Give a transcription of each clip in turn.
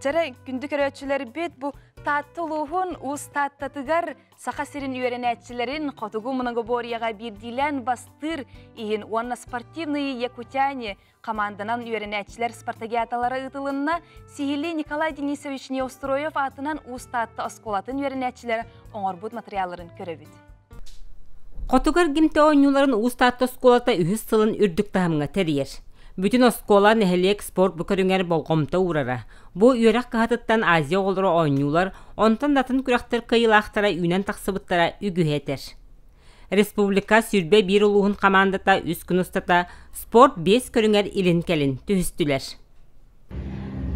Чэрэ, күндү көрөөччүлэрбит, бу Таатта улууһун Уус Тааттатыгар Саха сирин үөрэнээччилэрин хотугу многоборьеҕа биирдиилээн бастыыр иһин уонна спортивные якутяне хамаанданан үөрэнээччилэр спартакиадалара ыытылынна. Сиһилии Николай Денисович Неустроев аатынан Уус Таатта оскуолатын үөрэнээччилэрэ оҥорбут материалларын көрөбүт. Хотугу эргимтэ оонньууларын Уус Таатта оскуолата үһүс сылын үрдүк таһымҥа тэрийэр. Бүтүн оскуола, нэһилиэк спорт бу көрүҥэр болҕомто уурара. Бу үөрэх кыһатыттан Азия оҕолоро оонньуулар, онтон да атын күрэхтэр кыайыылаахтара үүнэн тахсыбыттара үгүһү этэр. Республика 21 улууһун хамаандата үс күн устата спорт биэс көрүҥэр илин-кэлин түһүстүлэр.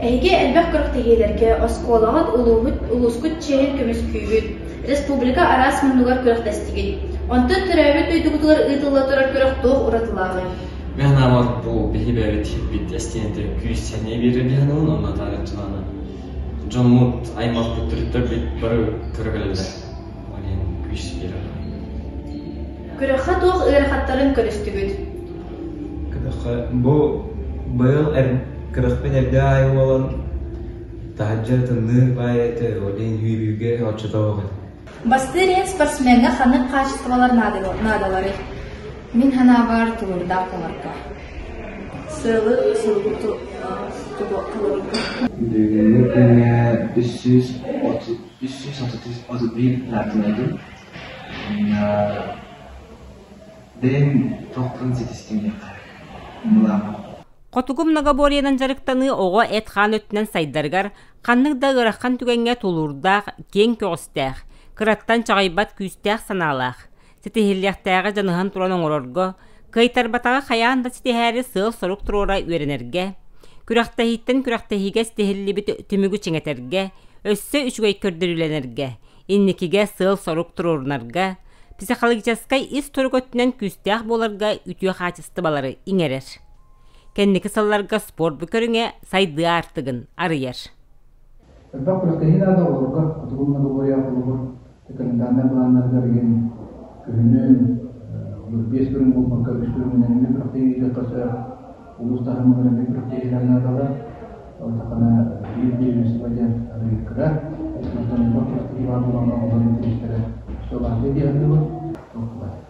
Эһиги элбэх күрэхтэһиилэргэ оскуолаҕыт, улууһут, улуускут чиэһин көмүскүүгүт, республика араас муннугар күрэхтэстигит. Онтон төрөөбүт дойдугутугар ыытылла турар күрэх туох уратылааҕый? Мен анаабар бу биһи бэйэбит хиппит эстиэнтэ күүс сэниэ биэрэр диэн онно таарыччылаана дьоммут аймахпыт төрүттэрбит бары көрө кэлэллэр. Ол иһин күүс биэрэр. Күрэххэ туох ыарахаттарын көрүстүгүт? Күрэххэ бу быйыл күрэхпин эрдэ аайы буолан таһырдьа тымныы баай этэ, ол иһин сүүрүүгэ оччотооҕу этэ. Бастыыр иһин спортсмеҥҥа ханнык хаачыстыбалар наадаларый? Мин санаабар тулуурдаах буоларга. Сыалы сылгы толорорго. Бүгүҥҥү күҥҥэ 331 наартылайдым. Бэйэм тохтон ситистим диэххэ былааммын. Хотугу многоборьенан дьарыктаныы оҕо эт-хаан өттүнэн сайдарыгар ханнык да ыарахан түгэҥҥэ тулуурдаах, киэҥ көҕүстээх, кыраттан чаҕыйбат күүстээх санаалаах, ситиһиллиэхтээҕи дьаныһан туран оҥорорго, кыайтарбатаҕы хайаан да ситиһээри сыал-сорук туруора үөрэнэргэ, күрэхтэһииттэн күрэхтэһиигэ ситиһиллибит түмүгү чиҥэтэргэ, өссө үчүгэй көрдөрүүлэнэргэ, инникигэ сыал-сорук туруорунарга, психологическай ис турук өттүнэн күүстээх буоларга үтүө хаачыстыбалары иҥэрэр. Кэнники сылларга спорт бу көрүҥэ сайдыы аартыгын арыйар. Элбэх күрэхтэһии наада оҕолорго, хотугу многоборье холобур календарнай былааннарыгар игин күһүнүн биэс көрүҥ буолбакка үс көрүҥүнэн эмиэ күрэхтэһии ыытыахха сөп, улуус таһымыгар эмиэ күрэхтэһиилэр наадалар. Ол сахана биир первенство диэн арыый кыра, онтон элбэх күрэхтэһии баар буолан оҕолор интэриэстэрэ улаатыа дии саныыбын.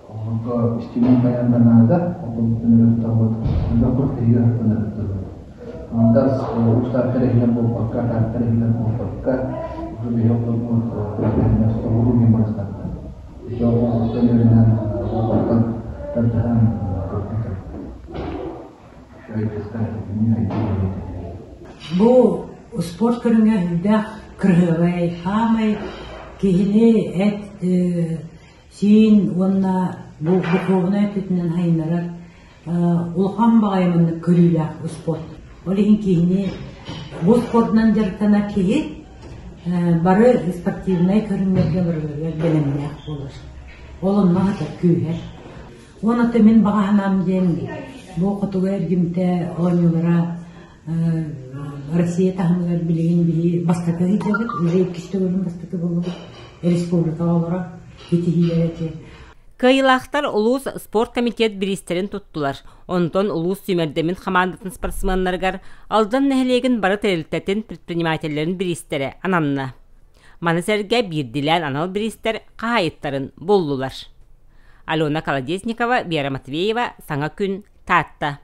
Оҕолорго стимул хайаан да наада, оҕолорбутун өрө тутабыт, элбэх күрэхтэһиигэ ыһыктанарбыт. Андас устааттар иһинэн буолбакка, атааттар иһинэн буолбакка, уже биһи оҕолорбут күрэхтэһиннэр соҕуруу диэн барыстарбыт. Ити оҕолортон үөрэнэн, оҕолортон тардыһан көрбүтүм. Бу спорт көрүҥэ сүрдээх кыраһыабай, хаамай киһини эт сиин уонна бу духуобунай өттүтүнэн сайыннарар улахан баҕайы маннык көрүүлээх спорт. Ол иһин киһини бу спордунан дьарыктанар киһи бары спортивнай көрүҥнэргэ барыларыгар бэлэмнээх буолар. Ол онно хатар күүһэр. Уонна мин баҕа санаам диэн бу хотугу эргимтэ оонньуулара Россия таһымыгар билигин биһи бастакы сылдьабыт, уже иккис төгүлүн бастакы буоллубут республикаҕа олоро ситиһиилэр эти. Кыайыылаахтар улуус спорткомитет бириистэрин туттулар. Онтон улуус сүүмэрдэммит хамаандатын спортсменнарыгар Алдан нэһилиэгин бары тэрилтэтин предпринимателлэрин бириистэрэ ананна. Маны сэргэ биирдилээн анал бириистэр хаһаайыттарын буллулар. Алена Колодезникова, Вера Матвеева, Саҥа күн, Таатта.